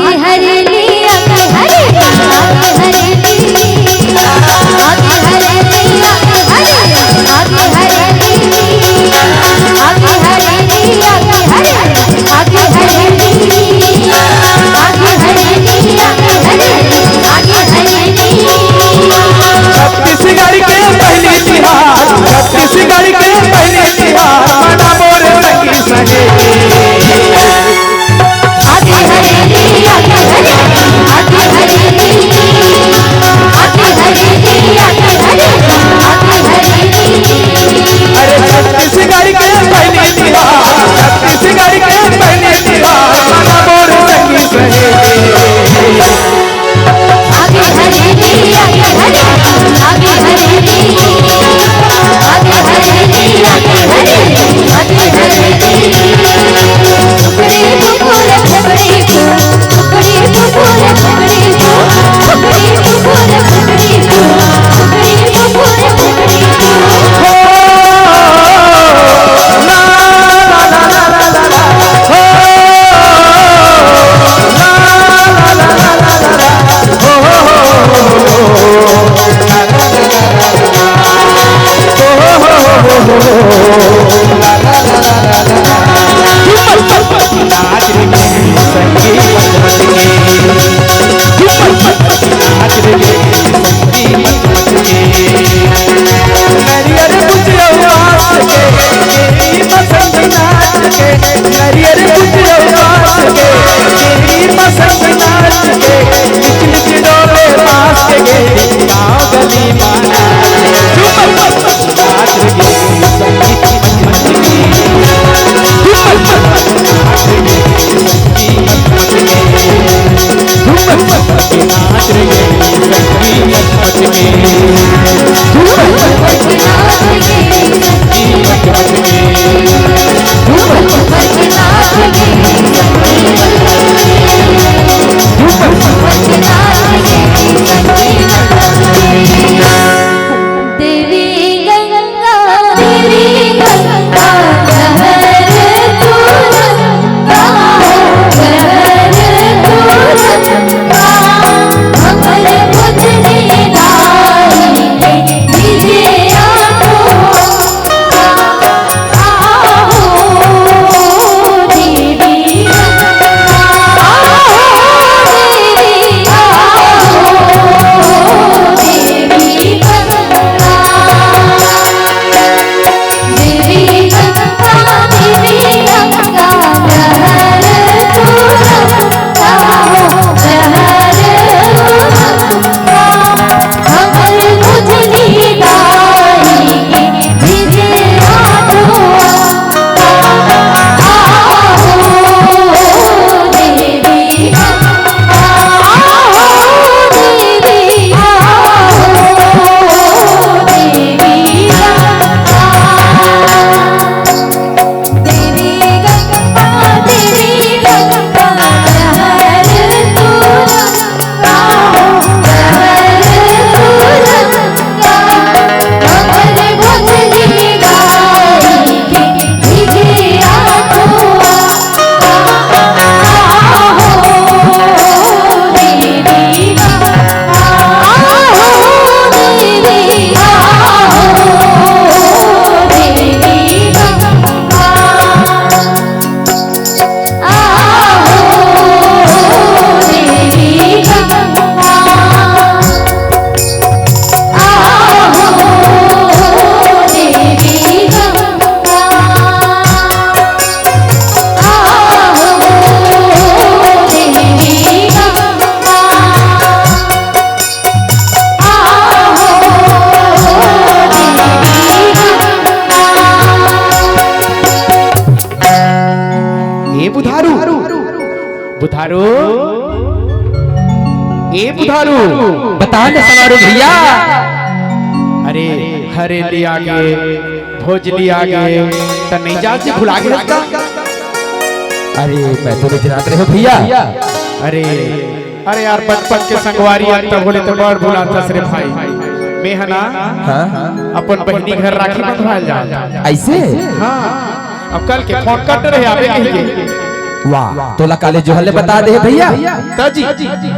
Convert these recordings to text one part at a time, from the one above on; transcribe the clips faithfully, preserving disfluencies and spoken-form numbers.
आगे हरेली, आगे हरेली, आगे हरेली, आगे हरेली, आगे हरेली, आगे हरेली, आगे हरेली, आगे हरेली, आगे हरेली, आगे हरेली, आगे हरेली, आगे हरेली। छत्तीसगढ़ के पहली तिहार, छत्तीसगढ़ के पहली तिहार, मनाबो रे संगी सहेली। आगे हरेली, आगे हरेली, आगे हरेली, आगे हरेली, आगे हरेली, आगे हरेली। अरे छत्तीसगढ़ के पहली तिहार, छत्तीसगढ़ के पहली तिहार, मनाबो रे संगी सहेली। आगे हरेली, आगे हरेली, आगे हरेली, आगे हरेली, आगे हरेली, आगे हरेली। फुकरे फुकुर फुकरे फु, फुकरे फुकुर फुकरे फु, फुकरे फुकुर फुकरे फु, फुकरे फुकुर फुकरे फु। हो, ना, ना, ना, ना, ना, ना, ना। ए बुधारू, बुधारू, ए बुधारू। बता न सवारू भैया। अरे हरेली आगे, भोजली आगे, त नइ जात जी, भुला गे हस का? अरे मैं तो नइ जानत रहेंव भैया। अरे, अरे यार, बचपन के संगवारी अंत होले त बड़ भुलाथस रे भाई। मैं ह ना, हाँ? अपन बहिनी घर राखी बंधवाय ल जात हँव। अइसे? हाँ, अब कल के फोन करत रहे आबे कहिके। वाह, तोला काले जोहर ले बता दे हे भैया। त जी,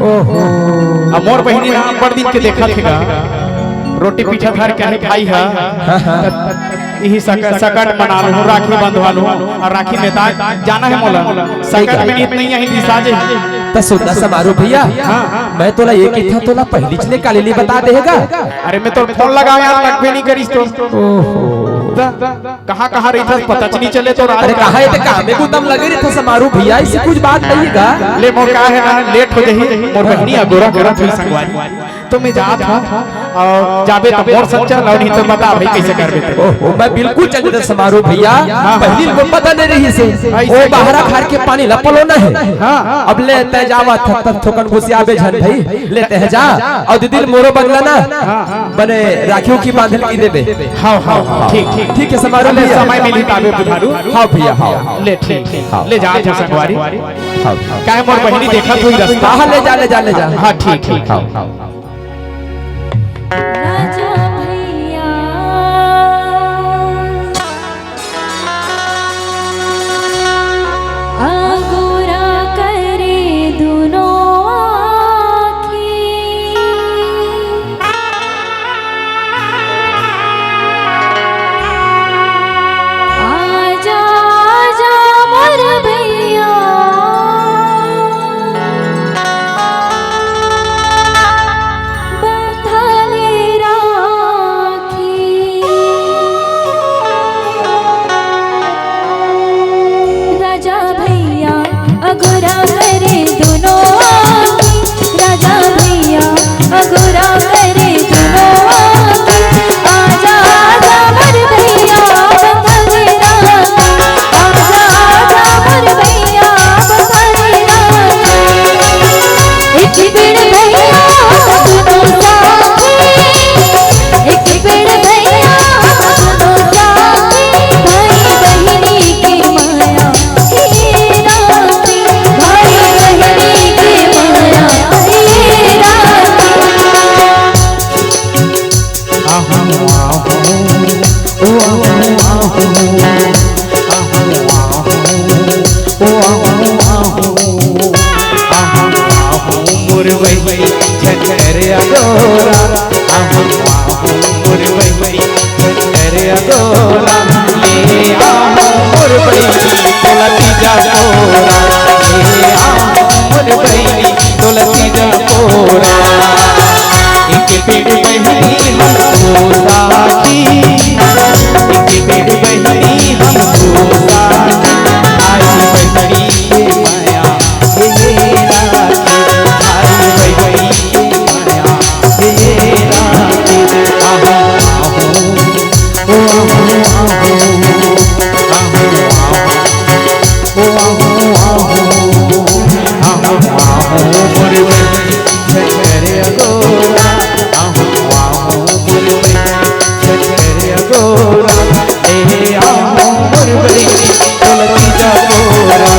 ओहो। अब मोर बहिनी ना बड़ दिन के देखत हे गा, रोटी पीठा धर के हे भाई हा। हाँ, हाँ। त इही सक-, सकट मना लूँ, राखी बंधवा लूँ, अउ राखी में ता जाना हे मोला, सकट में नित नइ आही, दिसा जे। त सुन ना समारू भैया, हाँ। मैं तोला ये कहिथँव, तोला पहिलीच ले काले ले बता दे हे गा। अरे मैं तोर फोन लगावँव यार, लगबे नइ करिस तो। ओहो। त कहाँ कहाँ रहिथस, पता च नइ चले तोर। अरे कहाँ हे, ते काम में गुतम लगे रहिथस समारू भैया, अइसे कुछ बात नइ हे गा। ले मोर का हे ना, लेट हो जाही, मोर बहिनी अगोरा करत होही संगवारी। त मैं जात हँव, अउ जाबे त मोर संग चल, अउ नहीं त बता भाई कइसे करबे ते। ओहो, मैं बिल्कुल चल देथँव समारू भैया, हाँ, हाँ। पहिली ल पता नइ रहिस हे। अइसे ओ बहरा खार के पानी ला पलोना हे। हाँ। अब ले तैं जावत हस त थोकन गुसियाबे झन भाई, ले तैं जा, अउ दीदी ल मोरो बदला ना, हाँ, हाँ। बने राखी उखी बांधे ल कहि देबे। हाँ, हाँ, हाँ, ठीक, ठीक। ठीक हे समारू ले भैया। समय मिलही ताबे बुधारू। हाँ भैया, हाँ। ले ठीक, ठीक। हाँ। ले जात हँव संगवारी। हाँ, हाँ। काहे मोर बहिनी देखत होही रस्ता। हाँ, ले जा, ले जा, ले जा। हाँ, ठीक, ठीक। हाँ, हाँ। राजा भैया, अगोरा करे दूनों आँखी। आजा, आजा मोर भैया, बंधा ले राखी। राजा भैया अगोरा करे दूनों आँखी, राजा भैया अगोरा करे दूनों आँखी। आजा, आजा मोर भैया बंधा ले राखी, आजा, आजा मोर भैया बंधा ले राखी। एक पेड़ भैया दूनों साथी, एक पेड़ भैया दूनों साथी, भाई बहिनी के माया हे राखी, भाई बहिनी के माया हे राखी। आहू, आहू, ओ आहू, आहू, आहू, आहू, ओ आहू, आहू, आहू, आहू, मोर बहिनी झन कर अगोरा, आहू, आहू, मोर बहिनी झन कर अगोरा, ले आहू मोर बहिनी तोला तीजा कोरा, ले आहू मोर बहिनी तोला तीजा कोरा। एक पेड़ बहिनी हमको साथी, एक पेड़ बहिनी हमको साथी, आई बहिनी के माया हे राखी, आई बहिनी के माया हे राखी। आहू, आहू, ओ आहू, आहू, आहू, आहू, ओ आहू, आहू, आहू, आहू, मोर बहिनी झन कर अगोरा, आहू, आहू, मोर बहिनी झन कर अगोरा, ए आहू मोर बहिनी तोला तीजा कोरा,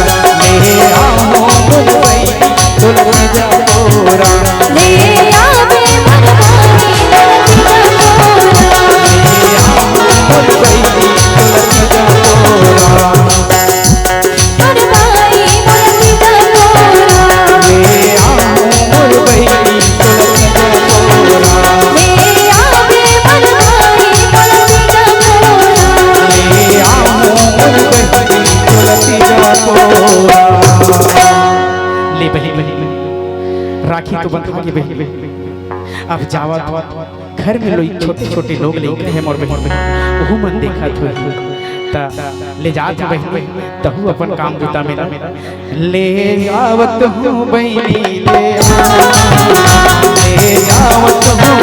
ए आहू मोर बहिनी तोला तीजा कोरा, ले आबे मोर बहिनी तोला तीजा कोरा, ए आहू मोर बहिनी तोला तीजा कोरा। मोर भाई मोर तीजा कोरा। ले आ मोर बहिनी तोला तीजा कोरा। ले आ बे मोर भाई मोर तीजा कोरा। ले आ मोर बहिनी तोला तीजा कोरा। ले बहिनी, राखी तो बंधा गे बहिनी, अब जावत घर में लोग, छोटे-छोटे लोग लइका हे मोर बहिनी, ओहू मन देखत होही। त ले जात हँव बहिनी, तहूँ अपन काम बूता में ना। ले आवत हँव बहिनी, ले आ, ले आवत हँव